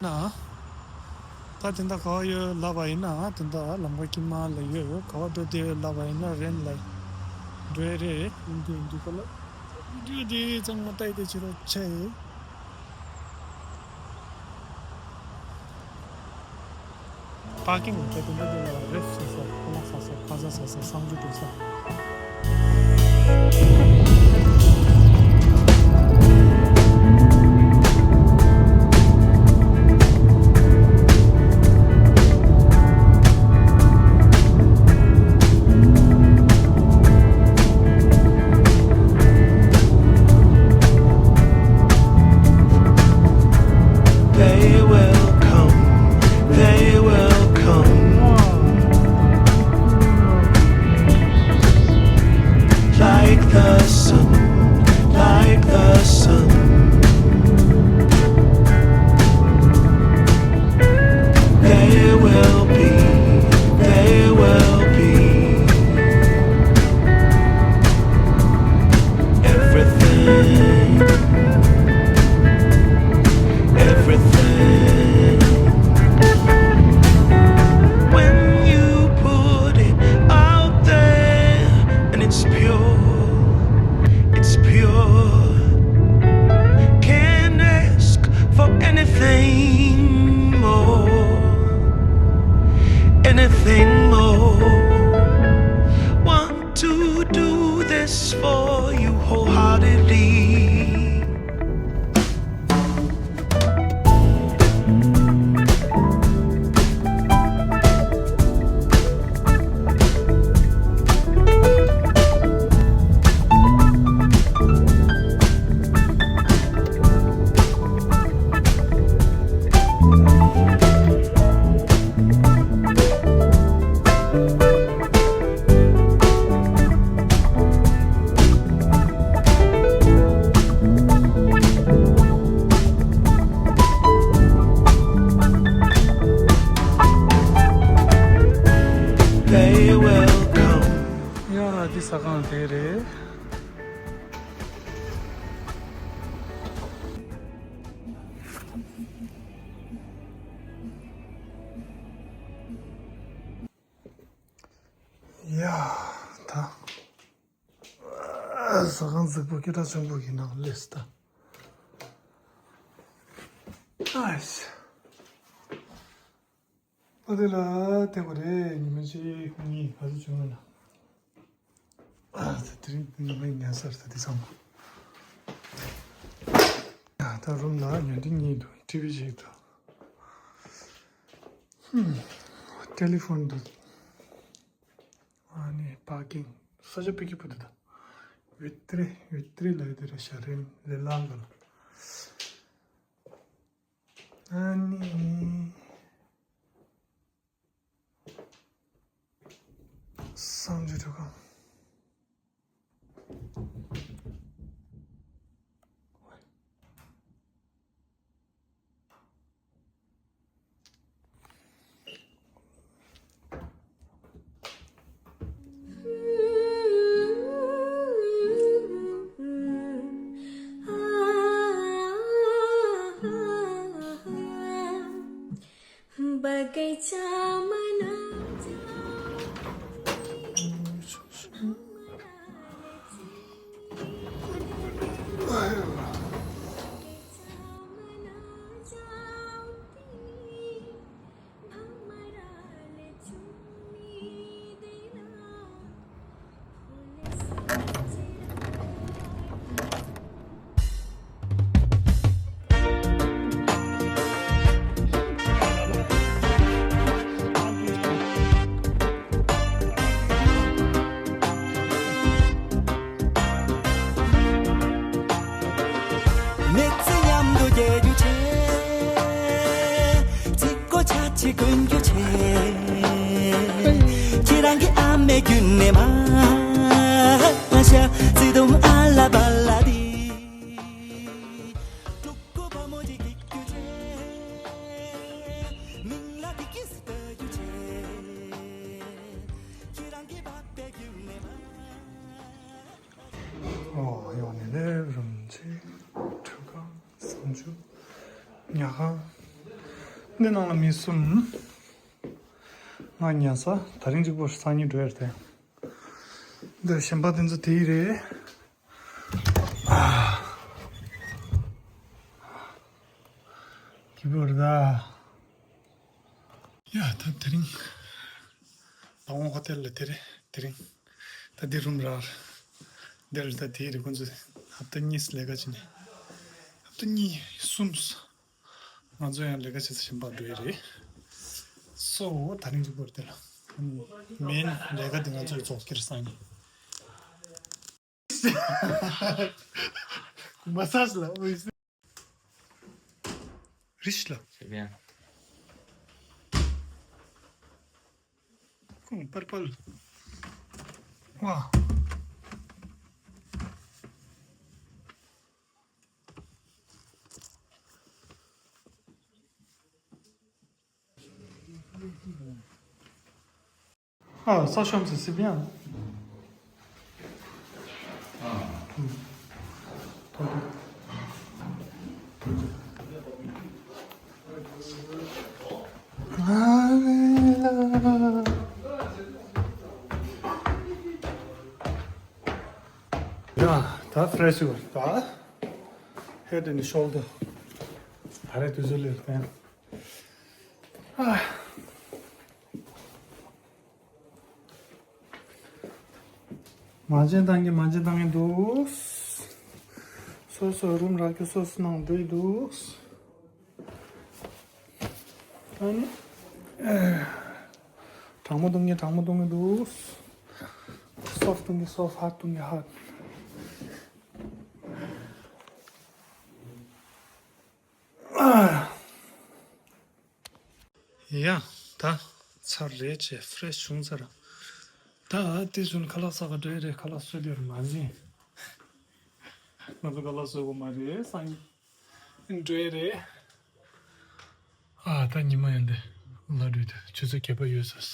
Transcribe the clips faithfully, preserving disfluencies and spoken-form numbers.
ན། ད་དེ་འདྲ་ག་བ་ཡོད་ལབ་པ་ཡིན་ན། དེ་འདྲ་ལམ་ཁ་དཀྱིལ་མ་ལ་ཡོད། ག་བ་འགྲོ་བདེ་ཡོད་ལབ་པ་ཡིན་ན་རེན་ལ་འགྲོ་ཡ་རེད། ཡིན་དུས་ཡིན་དུས་ག་ལ་བི་ཌིའོ་དེ་ཚང་མ་ལྟ་ཡི་དེ་བྱེད་རོགས་བྱེད། པར་ཀིང་ལ་དེ་འདྲ་དེ་ལ་རེད་ཟེར་ས། ཁོ་ལག་ཟ་ས། ཁ་ཟས་ཟ་ས། གསང་སྤྱོད་འགྲོ་ས། They will come, they will come. Like the sun, like the sun. They will be, they will be. Everything, everything. When you put it out there and it's pure, it's pure. Can't ask for anything more, anything more. Want to do this for you wholeheartedly. They will come. ཡ། འདི་ཟ་ཁང་དེ་རེད། ཡ། ད་ཟ་ཁང་རྫིག་པོ་སྐད་གྲགས་ཆེན་པོ་གི་ནང་སླེབས་སོང་ད། ཨ་ཤ། ཨ་དེ་ལ་དེ་ག་རེད། ཉི་མ་གཅིག་གཉིས་ག་ཚོད་བྱུང་ན། ཨ་ད་དེ་རིང་ཉི་མ་ཉལ་ས་རེད་ད། དེ་ཚང་མ། ད་རུམ་ལ་ཉལ་ཁྲི་གཉིས་འདུག་ཊི་ཝི་གཅིག་འདུག་ཧུམ། ཊེ་ལི་ཕོན་འདུག་ཨ་ནི་པར་ཀིང་། ས་ཆ་ཕ་གི་པོ་འདུག་ད། ཝི་ཏྲེ། ཝི་ཏྲེ་ལ་ཡོད་དེ་རེད། ཤ་རེན་ལེ་ལང་ག་ལ། ཨ་ནི། གསང་སྤྱོད་ཁང་། बगैचा मना མི་ཚེ་མཉམ་དུ་སྐྱེལ་རྒྱུ་བྱས། ཚིག་གོ་ཆ་ཆེ་གོན་རྒྱུ་བྱས། ཁྱེད་རང་གི་ཨ་མའི་རྒྱུད་ནས་མ་ཤ་ཚིག་དུམ་ཨ་ལ་བ་ལ་དི། ཕྲུ་གུ་བུ་མོ་ཅིག་སྐྱེ་རྒྱུ་བྱས། མིང་ལ་དི་ཀི་སི་བཏགས་རྒྱུ་བྱས། ཁྱེད་རང་གི་པ་ཕའི་རྒྱུད་ནས་མ། ཨོ། ཡོང་ནས་ལས་རུམ་ཆེ། ཁྲུས་ཁང་། གསང་སྤྱོད། ཉལ་ཁང་། འདི་ནང་ལ་མི་གསུམ། ང་ཉལ་ས། དེ་རིང་གཅིག་པོ་སང་ཉིན་འགྲོ་ཡ་རེད་དེ། འདི་གཞན་པ་དེ་ཚོ་དེ་ཡི་རེད། གི་བོར་ད། ཡ་ད་དེ་རིང་། ལ་འོང་ཧོ་ཏེལ་ལ་དེ་རེད་དེ་རིང་། ད་འདི་རུམ་རག་འདིར་ད་དེ་རེད། ཁོང་ཚོ་ཧབ་ཏ་གཉིས་ལས་ཀ་བྱེད་ནས། ཧབ་ཏ་གཉིས་གསུམ། ང་ཚོ་ཡང་ལས་ཀ་བྱེད་ས་གཞན་པ་འགྲོ་ཡི་རེད། སོ་ད་རིང་གི་བོར་དེ་ལ། མེན་ལས་ཀ་དེ་ང་ཚོའི་རྫོགས་ཀྱི་རེད་སང་ཉིན། མ་སཱ་ཇི་ལ་ཨོ་ཡིས། རིཤ་ལ། ཁུང་པར་པལ། ཝ། Ah, ça change, c'est bien. ཡ། ད་ཕ་རེ་ཤི་ཡོད། ད་Head and Shoulder. ད་རེས་དུས་ཚོད་ལས་ལྡན། ཨ། མ་བྱན་བཏང་གི་མ་བྱན་བཏང་གི་འདུག་སོ་སོ་རུམ་རག་གི་སོ་སོ་ནང་འགྲོ་ཡི་འདུག་ཨ་ནི། གྲང་མོ་བཏུང་གི་གྲང་མོ་བཏུང་གི་འདུག་སོབ་བཏུང་གི་སོབ། ཧར་བཏུང་གི་ཧར། ཡ། ད་ཚར་རེད་ཅེ་ཕ་རེ་ཤི་བྱུང་ཚར། ད་དེ་བཞིན་ཁ་ལག་ཟ་ག་འགྲོ་ཡི་རེད། ཁ་ལག་གསོལ་ཡོད་མ་ཟིན། ང་ཚོ་ཁ་ལག་གསོལ་གོ་མ་རེད་སང་ཉིན། འགྲོ་ཡི་རེད། ཨ་ད་ཉི་མ་ཡང་འདི་ལ་འགྲོ་ཡི་འདུག་ཆུ་ཚོད་བརྒྱད་པ་ཡོལ་ཚར།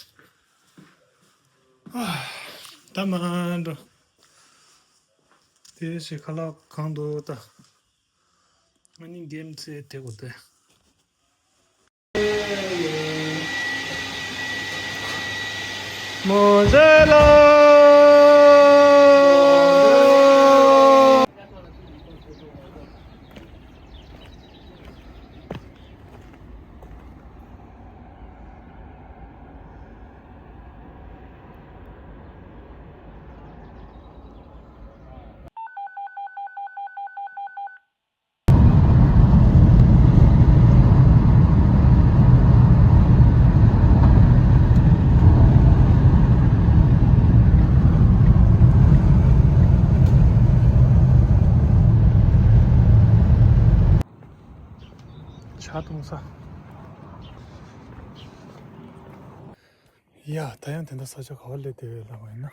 ཨ་ད་མ་འགྲོ། དེ་ཞིག་ཁ་ལག་གང་འདུག་ད། ང་ནི་གེམ་ཚེ་དེ་གོ་དེ། མོ་ཟེ་ལོ། ཇ་འཐུང་ས། ཡ། ད་ཡང་དེ་འདྲ་ས་ཆ་ག་བ་སླེབས་བསྡད་ཡོད་ལབ་པ་ཡིན་ན།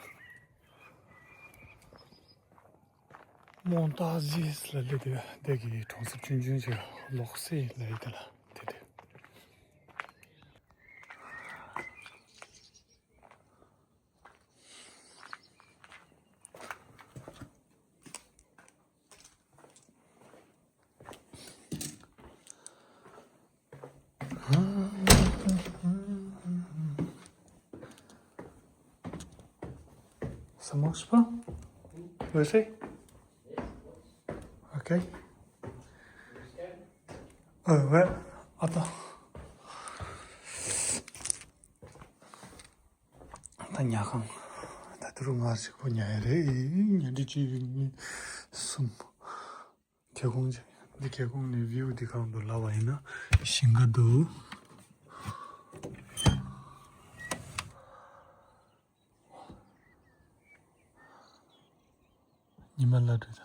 མོན་ཏཱ་ཟིས་ལ་སླེབས་བསྡད་ཡོད། འདི་གི་གྲོང་གསེབ་ཆུང་ཆུང་ཅིག་ལོག་སི་ལབ་ཡོད་དེ་ལ་དེ་དེ། Ça marche pas? Vas-y. Ok. Euh, ouais, attends. ད་ཉལ་ཁང་། ད་དུ་རུ་ང་གཅིག་པོ་ཉལ་ཡ་རེད། ཉལ་འདི་གཅིག་གཉིས་གསུམ། སྒེའུ་ཁུང་གཅིག་འདི་སྒེའུ་ཁུང་ནས་བིའུ་འདི་གང་འདུག་ལབ་པ་ཡིན་ན་ཞིང་ཁ་འདུག་ཉི་མ་ལ་འགྲོ་ད།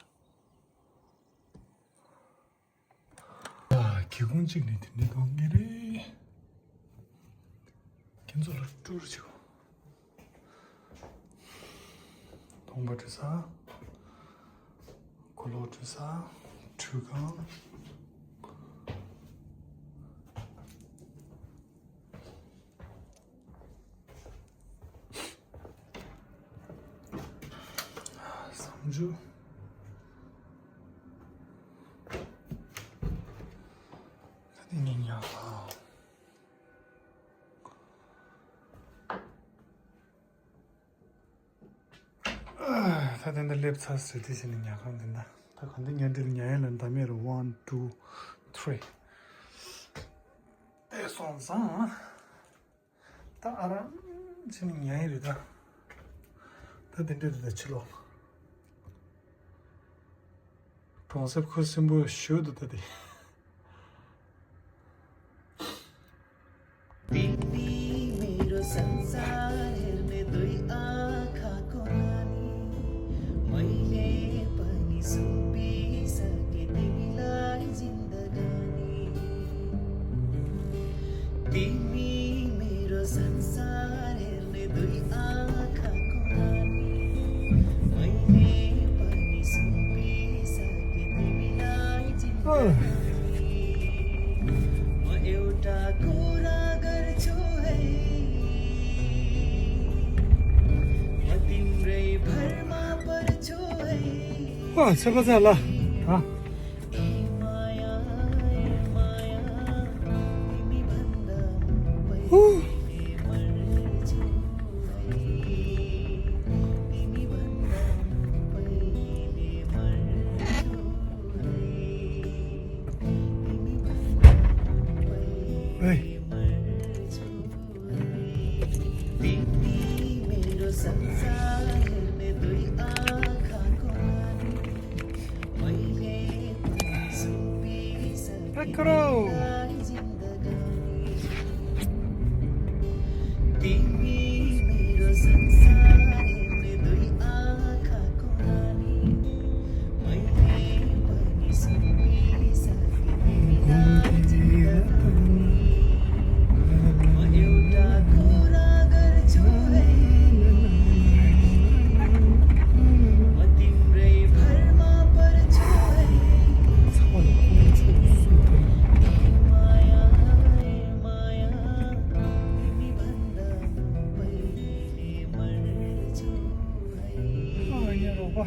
ཨ། སྒེའུ་ཁུང་གཅིག་ནས་དེ་འདྲའི་མཐོང་གི་རེད། ཁྱེད་ཚོ་ལ་ཊུར་བྱེད་གོ། གདོང་པ་འཁྲུད་ས། གོས་ལོག་འཁྲུད་ས། ཁྲུས་ཁང་། གཟིམ་ཆུང་། ད་དེ་ནས་ཉལ་ཁང་། ད་འདི་སླེབས་ཚར་ཟེར་དེ་བྱས་ནས་ཉལ་ཁང་འདི་འདྲ། ད་ག་འདི་ཉལ་འདི་ལ་ཉལ་ཡ་ལ་འདམ་ཡ་རེད། One, two, three. དེ་སོང་ཙང་ད་ཨ་རམ་བྱས་ནས་ཉལ་ཡ་རེད་ད། ད་འདི་འདྲ་རེད་ད། ཕྱི་ལོགས་གྲོང་གསེབ་ཁུ་སིམ་པོ་ཞེ་པོ་འདུག་ད་དེ། तिमी मेरो संसार हेर्ने दुई आँखाको नानी, मैले पनि सुम्पिसकेँ तिमीलाई जिन्दगानी। तिमी मेरो संसार हेर्ने दुई आँखाको नानी, मैले पनि सुम्पिसकेँ तिमीलाई जिन्दगानी। म एउटा कुरा गर्छु है, म तिम्रै भरमा पर्छु है। अँ, छ बजा ल। अँ। ए माया, ए माया, तिमी भन्दा म हु। पहिले मर्छु है, तिमी भन्दा म पहिले मर्छु है। है। तिमी मेरो संसार हेर्ने दुई आँखाको नानी, मैले पनि सुम्पिसकेँ तिमीलाई जिन्दगानी। म एउटा कुरा गर्छु है, म तिम्रै भरमा पर्छु है। ए माया, ए माया, तिमी भन्दा म पहिले मर्छु है। अँ, यहाँ रोपा।